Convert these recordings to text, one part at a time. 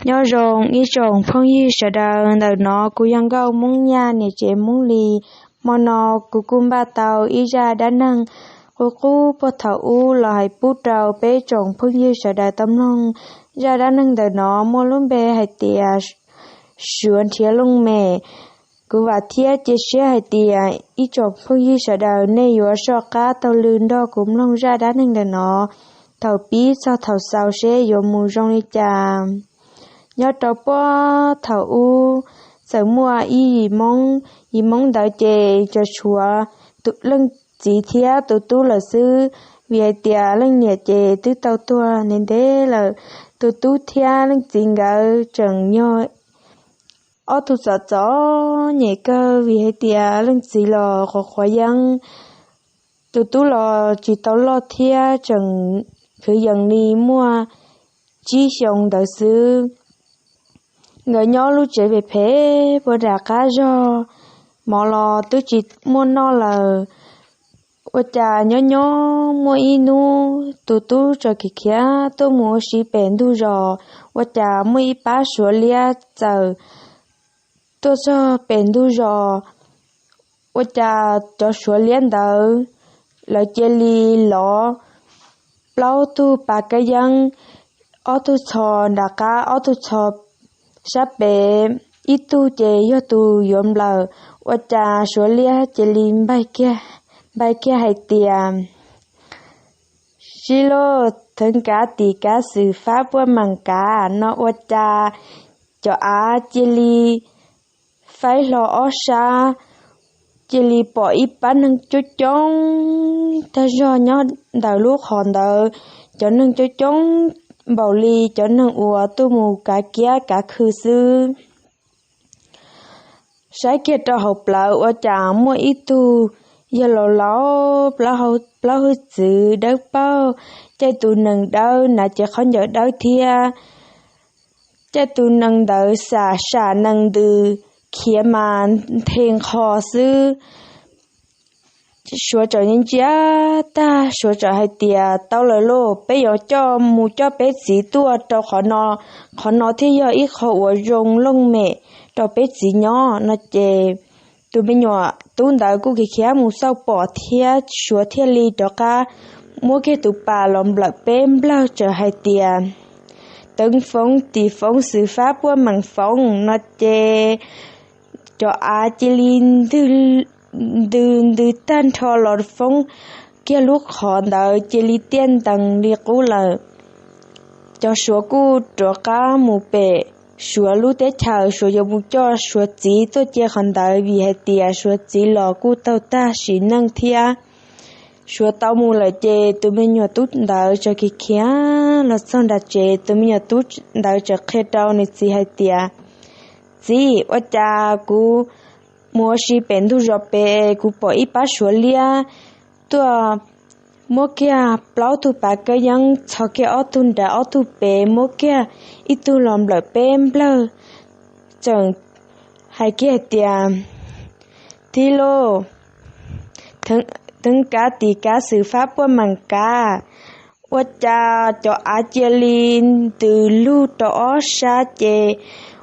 Nyob zoo ib tsoom phooj ywg sawv daws, ntawm no kuv yog Nkauj Hmoob Nyaj niam tsev Hmoob Lis. Hmo no kuv kuj npaj tau ib zaj dab neeg qub qub puag thaum ub los hais pub rau peb tsoom phooj ywg sawv daws tau mloog. Zaj dab neeg ntawm no muaj lub npe hais tias Suav nrhiav looj mem. Kuv vam thiab cia siab hais tias ib tsoom phooj ywg sawv daws nej yuav soj qab taug lw nrog kuv mloog zaj dab neeg ntawm no thaum pib txog thaum xaus seb yuav mus zoo li cas. Nyob rau puag thaum ub, txawm muaj ib yim Hmoob, yim Hmoob ntawd ces tsuas tshuav tus leej txiv thiab tus tub lawm xwb, vim hais tias leej niam ces twb tau tuag ntev ntev lawm. Tus tub thiab leej txiv nkawd tseem yog ob tug txom txom nyem kawg, vim hais tias leej txiv los qhuav qhuav yeeb, tus tub los tsis tau loj thiab tseem kwv yees li muaj tsib xyoos ntawd xwb. Nkawd nyob lub tsev phem phem puag nram qab zog, mov los twb tsis muaj noj lawm. Ua cas nyob nyob muaj ib hnub tus tub txawm khiav khiav tuaj mus ua si pem ntug zos, ua cas muaj ib pab Suav liab txawm tuaj txog pem ntug zos. Ua cas cov Suav liab ntawd lawv cia li lov plaub tug pas kab yeeb, ob tug txhos nram qab ob tug txhos sab pem, ib tug ces yog tus yuav nplawm. Ua cas Suav liab cia li npaj kiag hais tias, Sib loj theev kav tim kav xwm fab puaj meem kav no. Ua cas cov av cia li faib hlo ob sab, cia li pom ib pab neeg coob coob tag zog nyob ntawm lub qhov ntawd. Cov neeg coob coob npaum li cov neeg uas tuaj mus kav kiab kav khw xwb. Saib kiag rau hauv plawv ua cas muaj ib tug yawg laus laus, plaub hwj txwv dawb paug, caij tus nees dawb, hnav cev khaub ncaws dawb thiab. Caij tus nees ntawd xam sam nees ntws khiav mas nthe nqho xwb. Suav txawm ntsia ntsia tag, Suav txawm hais tias, Tau lawm lauj, peb yuav coj mus coj peb txiv tuaj rau qhov no, qhov no thiaj yog ib qho uas zoo looj mem rau peb txiv nyob no. Ces tus me nyuam tub ntawd kuj khiav khiav mus xauj pom thiab, Suav thiaj li rov qab muab kiag tus pas los nplawm peb nplawg txawm hais tias, Teev foov tim foov xwm fab puaj meem foov no. Ces cov av cia li ntws ntws tag nrho los foob kiag lub qhov ntawd cia li tiaj ntees li qub lawm. Cov Suav kuj rov qab mus pem Suav lub teb chaws, Suav yuav mus coj Suav txiv tuaj cia qhov ntawd vim hais tias Suav txiv los kuj tau tag sim neej thiab. Suav tau mus lawm ces tus me nyuam tub ntawd txawm khiav khiav los txog nram tsev, tus me nyuam tub ntawd txawm qhia rau nws txiv hais tias, Txiv, ua cas kuv mus ua si pem ntug zos pem, kuv pom ib pab Suav liab tuaj muab kiag plaub tug pas kab yeeb, txhos kiag ob tug nrad ob tug pem, muab kiag ib tug los nplawm peb nplawg. Txawm hais kiag hais tias, Txiv lauj, teev kav tim kav xwm fab puaj meem kav. Ua cas cov av cia li ntws lug rau ob sab ces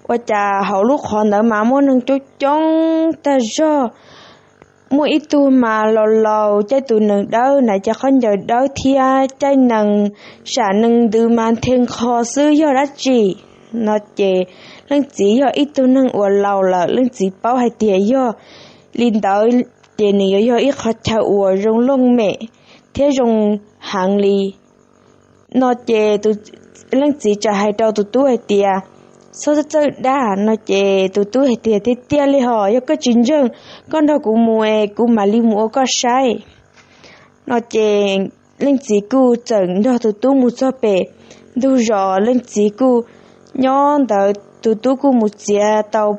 ua cas hauv lub qhov ntawd mas muaj neeg coob coob tag zog. Muaj ib tug mas laus laus, caij tus nees dawb, hnav cev khaub ncaws dawb thiab caij nees sam nees ntws mas nthe nqho xwb, yog dab tsi? No ces leej txiv yog ib tug neeg uas laus lawm, leej txiv paub hais tias yog li ntawd ces nws yuav yog ib qho chaw uas zoo looj mem thiab zoo heev li. No ces leej txiv txawm hais rau tus tub hais tias, Txhob txawj dag. No ces tus tub hais tias, Tiag tiag li hos, yog koj tsis ntseeg, koj nrog kuv mus es kuv mam li mus ua koj saib. No ces leej txiv kuj txawm nrog tus tub mus txog pem ntug zos, leej txiv kuj nyob ntawd, tus tub kuj mus txiav tau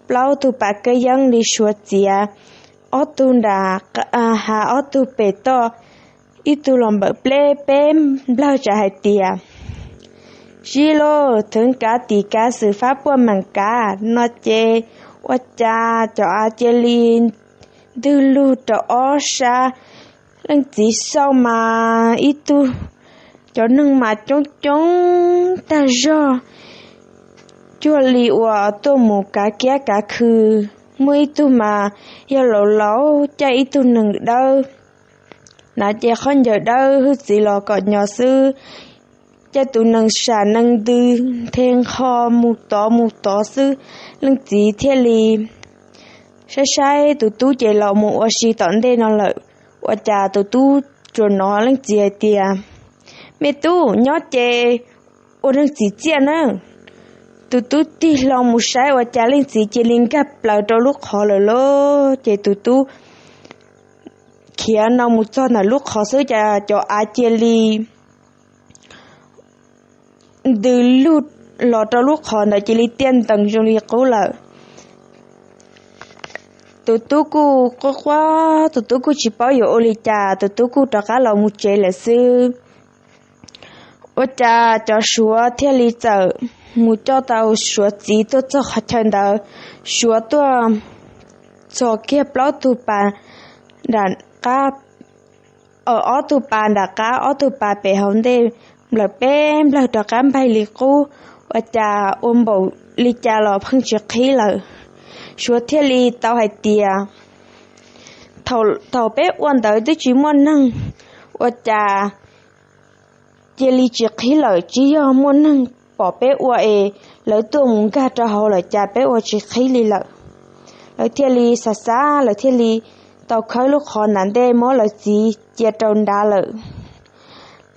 plaub tug pas kab yeeb li Suav txiav, ob tug nram hav ob tug pem toj, ib tug los nplawm pleb peb nplawg txawm hais tias, Sib lauj, teev kav tim kav xwm fab puaj meem kav. No ces ua cas cov av cia li ntws lug rau ob sab. Leej txiv xauj mas ib tug, cov neeg mas coob coob tag zog, cuag li uas tuaj mus kav kiab kav khw. Muaj ib tug mas yog laus laus caij ib tug nees dawb, hnav cev khaub ncaws dawb hwj txiv los kom nyo xwb, caij tus nees sam nees ntws nthe nqho mus tod mus tod xwb. Leej txiv thiaj li saib saib tus tub ces los mus ua si tom ntej no lawm. Ua cas tus tub tsuas hnov leej txiv hais tias, Me tub, nyob ces ua neeg txim txiaj nawb. Tus tub tig hlo mus saib ua cas leej txiv cia li nkag plaws rau lub qhov lawm lauj. Ces tus tub khiav no mus txog ntawm lub qhov xwb cas cov av cia li ntws lug los rau lub qhov ntawd cia li tiaj ntees zoo li qub lawm. Tus tub kuj quaj quaj, tus tub kuj tsis paub yuav ua li cas, tus tub kuj rov qab los mus tsev lawm xwb. Ua cas cov Suav thiaj li txawm mus coj tau Suav txiv tuaj txog qhov chaw ntawd. Suav tuaj txhos kiag plaub tug pas nram qab, ob tug pas nram qab, ob tug pas pem hauv ntej, nplawm peb nplawg rov qab npaig li qub. Ua cas ua npaum li cas los pheej tsis qhib lawm. Suav thiaj li tau hais tias, Thaum peb ua ntawd twb tsis muaj neeg, ua cas cia li tsis qhib lawm? Tsis yog muaj neeg pom peb ua es lawv tuaj mus nkag rau hauv lawm cas peb ua tsis qhib li lawm? Lawv thiaj li xav xav, lawv thiaj li tau khawb lub qhov nram ntej muab lawv txiv cia rau nrad lawm.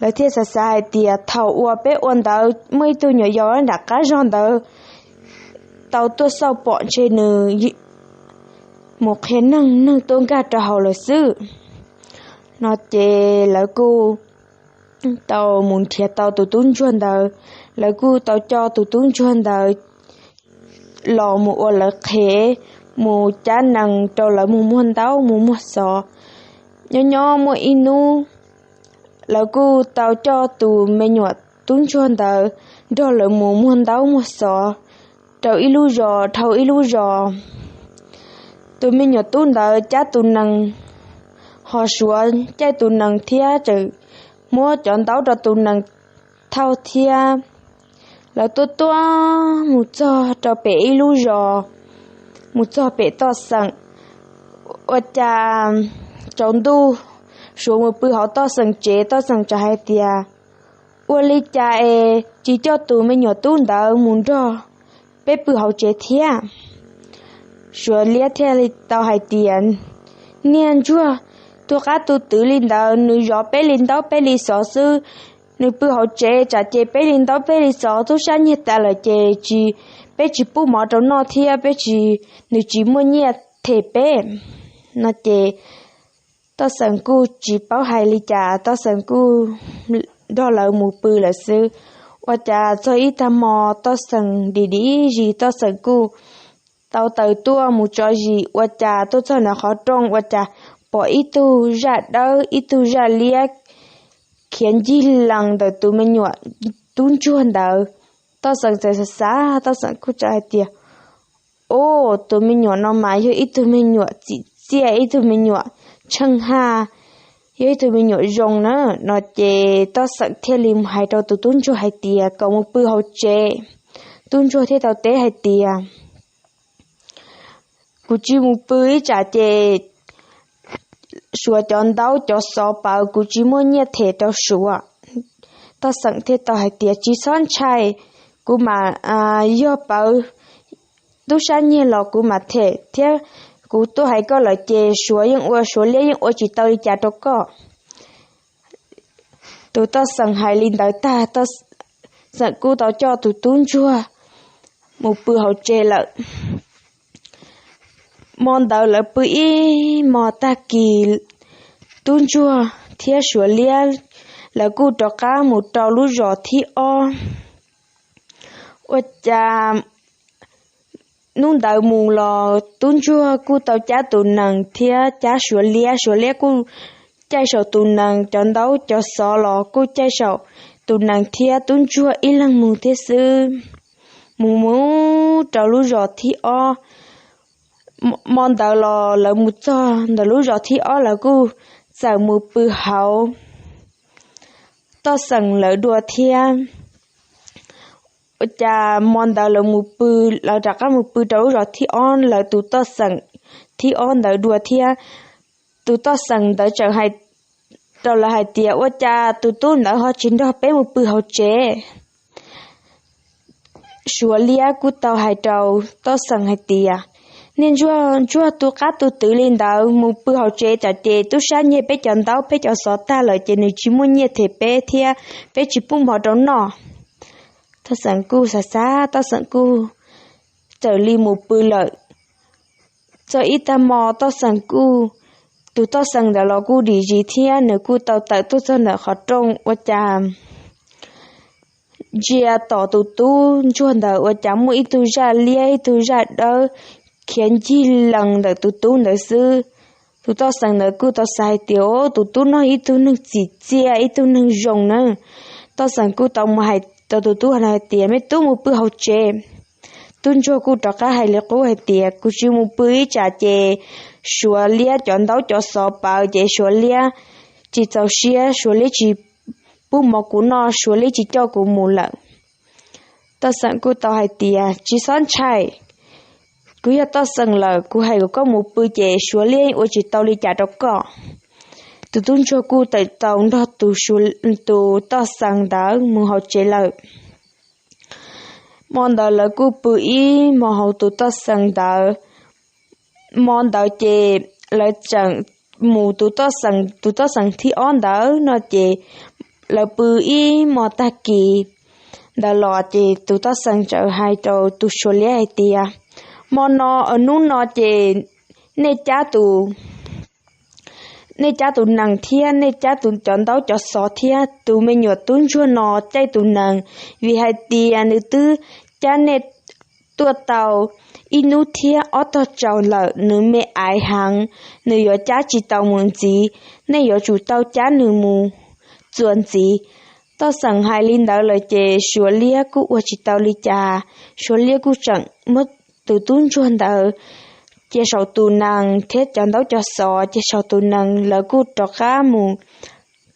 Lawv thiaj xav xav hais tias, Thaum uas peb ua ntawd muaj ib tug nyuam yaus nram qab zog ntawd tau tuaj xauj pom ntshe nws mus qhia neeg, neeg tuaj nkag rau hauv lawm xwb. No ces lawv kuj tau mus nrhiav tau tus tub ntsuag ntawd. Lawv kuj tau coj tus tub ntsuag ntawd los mus ua lawv qhev, mus cab nees rau lawv mus muag ntaub mus muag xov. Nyob nyob muaj ib hnub, lawv kuj tau coj tus me nyuam tub ntsuag ntawd nrog lawv mus muag ntaub muag xov rau ib lub zos dhau ib lub zos. Tus me nyuam tub ntawd cab tus nees, ho Suav caij tus nees thiab tseem muab cov ntaub rau tus nees thauj thiab. Lawv tuaj tuaj mus txog rau pem ib lub zos, mus txog pem toj xeem. Ua cas tsaus ntuj, Suav mus pw hauv toj xeem tsev, toj xeem txawm hais tias, Ua li cas es tsis coj tus me nyuam tub ntawd mus nrog peb pw hauv tsev thiab? Suav liab thiaj li tau hais tias, Niag ntsuag, tu qab tu twv li ntawd, nws zov peb li ntaub peb li xov xwb. Nws pw hauv tsev tsam ces peb li ntaub peb li xov tub sab nyiag tas lawm ces tsis, peb tsis pub mov rau noj thiab peb tsis, nws tsis muaj nyiaj them peb. No ces toj xeem kuj tsis paub hais li cas, toj xeem kuj nrog lawv mus pw lawm xwb. Ua cas txog ib tag hmo, toj xeem dim dim zis, toj xeem kuj tau taws tuaj mus tso zis. Ua cas tuaj txog nram qhov rooj, ua cas pom ib tug zaj dawb ib tug zaj liab khiav ncig lees ntawm tus me nyuam tub ntsuag ntawd. Toj xeem txawm xav xav, toj xeem kuj txawm hais tias, Ub, tus me nyuam no mas yog ib tug me nyuam txim txiaj, ib tug me nyuam tsheej haj, yog ib tug me nyuam zoo na. No ces toj xeem thiaj li mus hais rau tus tub ntsuag hais tias kom mus pw hauv tsev. Tub ntsuag thiaj tau teb hais tias, Kuv tsis mus pw ib tsam ces Suav cov ntaub cov xov pawv, kuv tsis muaj nyiaj them rau Suav. Toj xeem thiaj tau hais tias, Tsis txhob ntshai, kuv mas yog pawv tub sab nyiag los kuv mam them thiab. Kuv tuaj hais koj lawm ces Suav yeej ua, Suav liab yeej ua tsis tau li cas rau koj. Tus toj xeem hais li ntawd tag, toj xeem kuj tau coj tus tub ntsuag mus pw hauv tsev lawm. Hmo ntawd lawv pw ib hmo tag kis, tub ntsuag thiab Suav liab lawv kuj rov qab mus rau lub zos thib ob. Ua cas hnub ntawd mus los tub ntsuag kuj tau cab tus nees thiab cab Suav liab, Suav liab kuj caij saum tus nees, cov ntaub cov xov los kuj caij saum tus nees thiab tub ntsuag ib leeg mus thiab xwb. Mus mus rau lub zos thib ob, hmo ntawd los lawv mus txog ntawm lub zos thib ob lawv kuj txawm mus pw hauv toj xeem lawv dua thiab. Ua cas hmo ntawd lawv mus pw, lawv rov qab mus pw rau lub zos thib ob, lawv tus toj xeem thib ob ntawd dua thiab. Tus toj xeem ntawd tseem hais rau lawv hais tias, ua cas tus tub ntawd ho tsis nrog peb mus pw hauv tsev? Suav liab kuj tau hais rau toj xeem hais tias, niag ntsuag ntsuag tu qab tu twv li ntawd mus pw hauv tsev tsam ces tub sab nyiag peb cov ntaub peb cov xov tag lawm ces nws tsis muaj nyiaj them peb thiab peb tsis pub mov rau noj. Toj xeem kuj xav xav, toj xeem kuj txawm li mus pw lawm. Txog ib tag hmo toj xeem kuj, tus toj xeem ntawd los kuj dim zis thiab nws kuj tau tawm tuaj txog ntawm qhov rooj ua cas ntsia tom tus tub ntsuag ntawd ua cas muaj ib tug zaj liab ib tug zaj dawb khiav ncig lees ntawm tus tub ntawd xwb. Tus toj xeem ntawd kuj tau xav hais tias, o, tus tub no ib tug neeg txim txiaj ib tug neeg zoo na. Toj xeem kuj tau mus hais rau tus tub hais tias, me tub, mus pw hauv tsev. Tub ntsuag kuj rov qab hais li qub hais tias, kuv tsis mus pw ib tsam ces Suav liab cov ntaub cov xov pawv ces Suav liab tsis txaus siab, Suav liab tsis pub mov kuv noj, Suav liab tsis coj kuv mus lawm. Toj xeem kuj tau hais tias, tsis txhob ntshai, kuv yog toj xeem lawm, kuv hais kom koj mus pw ces Suav liab ua tsis tau li cas rau koj. Tus tub ntsuag kuj tawm tau nrog tus toj xeem ntawd mus hauv tsev lawm. Hmo ntawd lawv kuj pw ib hmo hauv tus toj xeem ntawd. Hmo ntawd ces lawv tseem mus tus toj xeem, tus toj xeem thib ob ntawd no ces lawv pw ib hmo tag kis ntawd los ces tus toj xeem txawm hais rau tus Suav liab hais tias, hmo no, hnub no ces nej cab tus nej cab tus nees thiab nej cab tus cov ntaub cov xov thiab tus me nyuam tub ntsuag no caij tus nees, vim hais tias nws twb cab nej tuaj tau ib hnub thiab ob tog tsaus lawm, nws me aiv heev, nws yuav cab tsis tau mus ntxiv, nej yuav tsum tau cab nws mus txuas ntxiv. Toj xeem hais li ntawd lawm ces Suav liab kuj ua tsis tau li cas, Suav liab kuj tseem muab tus tub ntsuag ntawd cia saum tus nees thiab cov ntaub cov xov cia saum tus nees, lawv kuj rov qab mus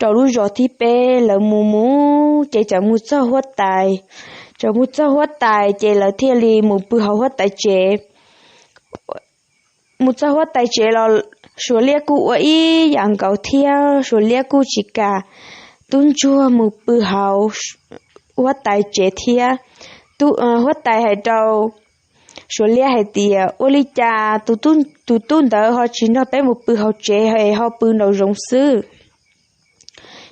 rau lub zos thib peb. Lawv mus mus ces txawm mus txog huab tais, txawm mus txog huab tais ces lawv thiaj li mus pw hauv huab tais tsev. Mus txog huab tais tsev los Suav liab kuj ua ib yam nkaus thiab, Suav liab kuj tsis kam tub ntsuag mus pw hauv huab tais tsev thiab. Huab tais hais rau Suav liab hais tias, ua li cas tus tub ntawd ho tsis nrog peb mus pw hauv tsev es ho pw nraum zoov xwb?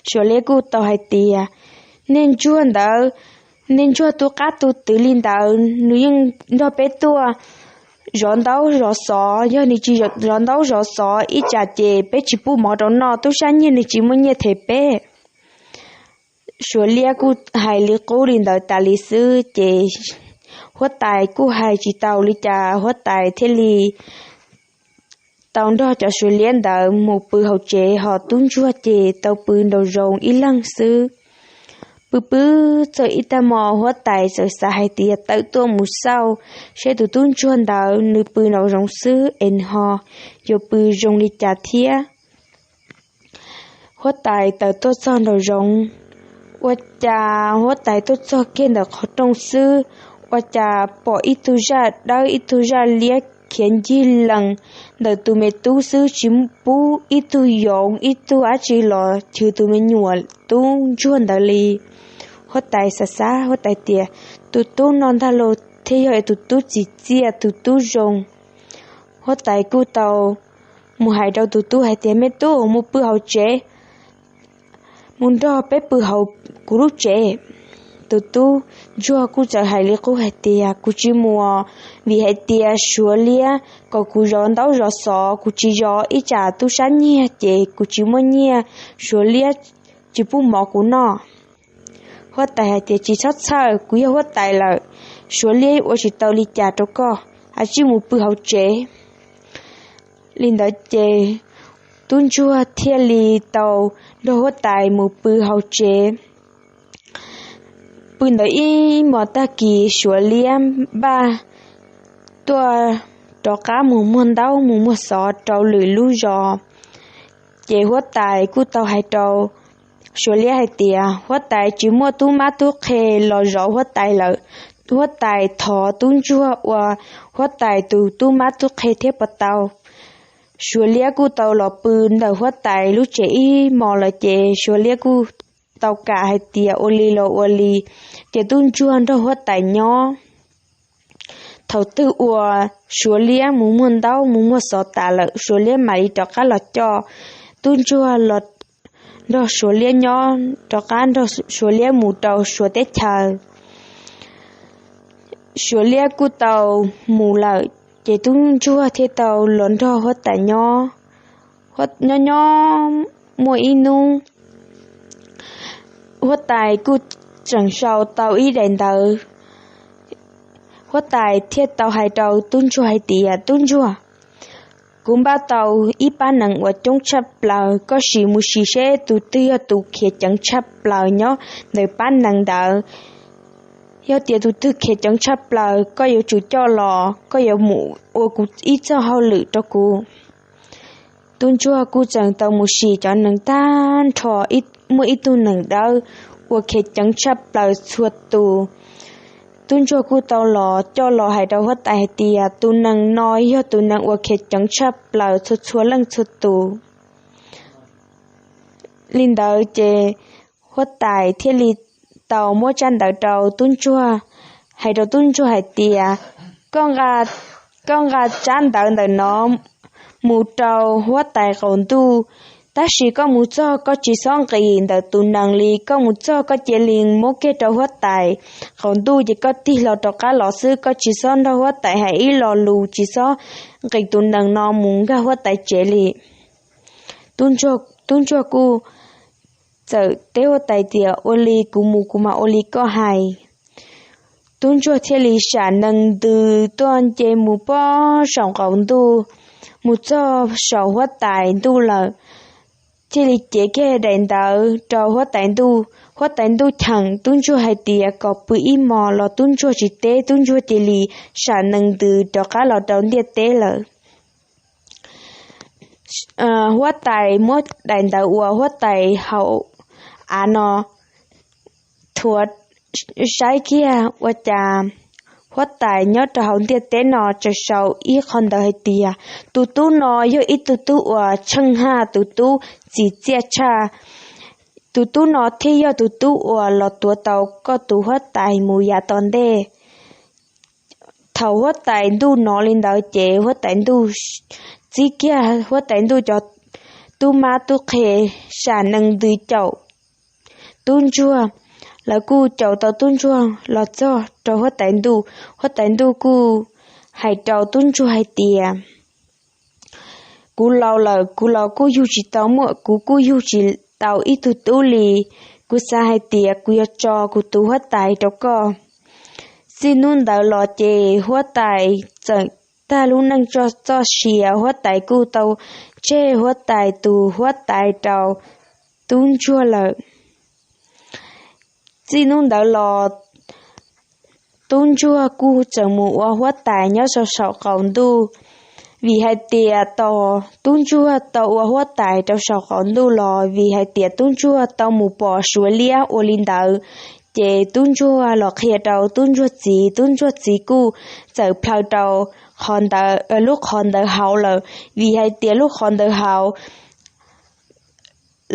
Suav liab kuj tau hais tias, niag ntsuag ntawd, niag ntsuag tu qab tu twv li ntawd nws yeej nrog peb tuaj zov ntaub zov xov, yog nws tsis zov ntaub zov xov ib tsam ces peb tsis pub mov rau noj, tub sab nyiag nws tsis muaj nyiaj them peb. Suav liab kuj hais li qub li ntawd tas li xwb ces huab tais kuj hais tsis tau li cas, huab tais thiaj li tau nrog cov Suav liab ntawd mus pw hauv tsev, ho tub ntsuag ces tau pw nraum zoov ib leeg xwb. Pw pw txog ib tag hmo huab tais txawm xav hais tias tawm tuaj mus xauj seb tus tub ntsuag ntawd nws pw nraum zoov xwb es nws ho yuav pw zoo li cas thiab. Huab tais tawm tuaj txog nraum zoov, ua cas huab tais tuaj txog kiag ntawm qhov rooj xwb, ua cas pom ib tug zaj dawb ib tug zaj liab khiav ncig lees ntawm tus me tub xwb, tsis pub ib tug yoov ib tug dab tsi los chwv tus me nyuam tub ntsuag ntawd li. Huab tais xav xav, huab tais tias, tus tub no ntag los thiaj yog tus tub txim txiaj tus tub zoo. Huab tais kuj tau mus hais rau tus tub hais tias, me tub, mus pw hauv tsev, mus nrog peb pw hauv kuv lub tsev. Tus tub ntsuag kuj txawm hais li qub hais tias, kuv tsis mus, vim hais tias Suav liab kom kuv zov ntaub zov xov, kuv tsis zov ib tsam tub sab nyiag ces kuv tsis muaj nyiaj, Suav liab tsis pub mov kuv noj. Huab tais hais tias, tsis txhob txhawj, kuv yog huab tais lawm, Suav liab ua tsis tau li cas rau koj, cia li mus pw hauv tsev. Li ntawd ces tub ntsuag thiaj li tau nrog huab tais mus pw hauv tsev. Pw ntawd ib hmos tag kis Suav liab npaj tuaj rov qab mus muag ntaub mus muag xov rau lwm lub zos. Ces huab tais kuj tau hais rau Suav liab hais tias huab tais tsis muaj tub mab tub qhe los zov huab tais lawm. Huab tais thov tub ntsuag ua huab tais tus tub mab tub qhe thiab puas tau. Suav liab kuj tau los pw ntawm huab tais lub tsev ib hmos lawm ces suav liab kuj tau kam hais tias ua li los ua li, ces tub ntsuag nrog huab tais nyob. Thaum twg uas suav liab mus muag ntaub mus muag xov tas lawm, suav liab mam li rov qab los coj tub ntsuag los nrog suav liab nyob, rov qab nrog suav liab mus rau suav teb chaws. Suav liab kuj tau mus lawm, ces tub ntsuag thiaj tau los nrog huab tais nyob. Nyob nyob muaj ib hnub, huab tais kuj tseem sau tau ib daim ntawv. Huab tais thiaj tau hais rau tub ntsuag hais tias, tub ntsuag, kuv npaj tau ib pab nees uas coob tshaj plaws, koj sim mus sim seb tus twg yog tus khiav ceev tshaj plaws nyob ntawm pab nees ntawd. Yog tias tus twg khiav ceev tshaj plaws, koj yuav tsum coj los, koj yuav mus ua kuv ib txoj hauj lwm rau kuv. Tub ntsuag kuj tseem tau mus sim cov nees tag nrho, muaj ib tug nees dawb uas khiav ceev tshaj plaws txhua tus. Tub ntsuag kuj tau los coj los hais rau huab tais hais tias, tus nees no yog tus nees uas khiav ceev tshaj plaws txhua txhua leej txhua tus. Li ntawd ces huab tais thiaj li tau muab tsab ntawv rau tub ntsuag, hais rau tub ntsuag hais tias, koj nqa tsab ntawv ntawm no mus rau huab tais qaum ntuj, tab sis koj mus txog koj tsis txhob nqis ntawm tus nees li, koj mus txog koj cia li muab kiag rau huab tais qaum ntuj, ces koj tig hlo rov qab los xwb, koj tsis txhob nrog huab tais hais ib lo lus, tsis txhob nqis tus nees no mus nkag huab tais tsev li. Tub ntsuag kuj txawm teb huab tais tias, ua li kuv mus kuv mam ua li koj hais. Tub ntsuag thiaj li sam nees ntws tuaj nce mus pog saum qaum ntuj, mus txog saum huab tais ntuj lawm, thiaj li cev kiag daim ntawv rau huab tais ntuj. Huab tais ntuj cheem tub ntsuag hais tias kom pw ib hmos los tub ntsuag tsis teb, tub ntsuag cia li sam nees ntws rov qab los rau ntiaj teb lawm. Huab tais muab daim ntawv uas huab tais hauv av no thuav saib kiag ua cas huab tais nyob rau hauv ntiaj teb no tseem sau ib qho ntawv hais tias, tus tub no yog ib tug tub uas tsheej haj, tus tub txim txiaj tshaj. Tus tub no thiaj yog tus tub uas los tuav tau koj tus huab tais mus yav tom ntej. Thaum huab tais ntuj hnov li ntawd ces huab tais ntuj txib kiag huab tais ntuj cov tub mab tub qhe sam nees ntws caum tub ntsuag. Lawv kuj caum tau tub ntsuag los txog rau huab tais ntuj. Huab tais ntuj kuj hais rau tub ntsuag hais tias, kuv laus lawm, kuv los kuj yug tsis tau muaj, kuv kuj yug tsis tau ib tug tub li. Kuv xav hais tias kuv yuav tso kuv tus huab tais rau koj. Txij hnub ntawd los ces huab tais txawm tag lub neej txoj sia, huab tais kuj tau tseg huab tais tus huab tais rau tub ntsuag lawm. Txij hnub ntawd los tub ntsuag kuj tseem mus ua huab tais nyob rau saum qaum ntuj, vim hais tias tub ntsuag tau ua huab tais rau saum qaum ntuj los vim hais tias tub ntsuag tau mus pom suav liab ua li ntawd, ces tub ntsuag los qhia rau tub ntsuag txiv, tub ntsuag txiv kuj txawm plhaw rau qhov ntawd, lub qhov ntawd hauv lawm, vim hais tias lub qhov ntawd hauv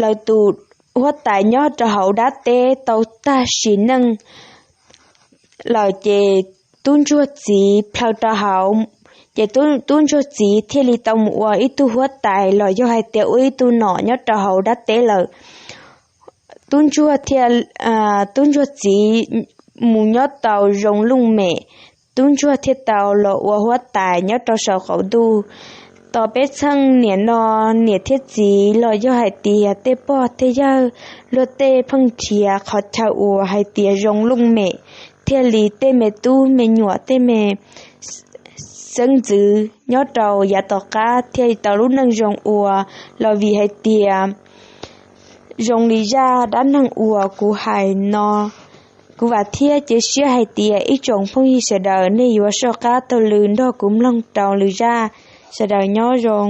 lawv tus huab tais nyob rau hauv dab teb tau tag sim neej lawm, ces tub ntsuag txiv plhaw rau hauv, ces tub ntsuag txiv thiaj li tau mus ua ib tug huab tais los yog hais tias ua ib tug nom nyob rau hauv dab teb lawm. Tub ntsuag thiaj, tub ntsuag txiv mus nyob tau zoo looj mem, tub ntsuag thiaj tau los ua huab tais nyob rau saum qaum ntuj. Tos peb txheej niam no, niam thiab txiv los yog hais tias tej pog tej yawg, luag tej pheej nrhiav qhov chaw uas hais tias zoo looj mem, thiaj li tej me tub me nyuam tej me xeeb ntxwv nyob rau yav tom qab thiaj li tau lub neej zoo ua, los vim hais tias zoo li zaj dab neeg uas kuv hais no. Kuv vam thiab cia siab hais tias ib tsoom phooj ywg sawv daws nej yuav soj qab taug lw nrog kuv mloog rau lwm zaj. Sawv daws nyob zoo.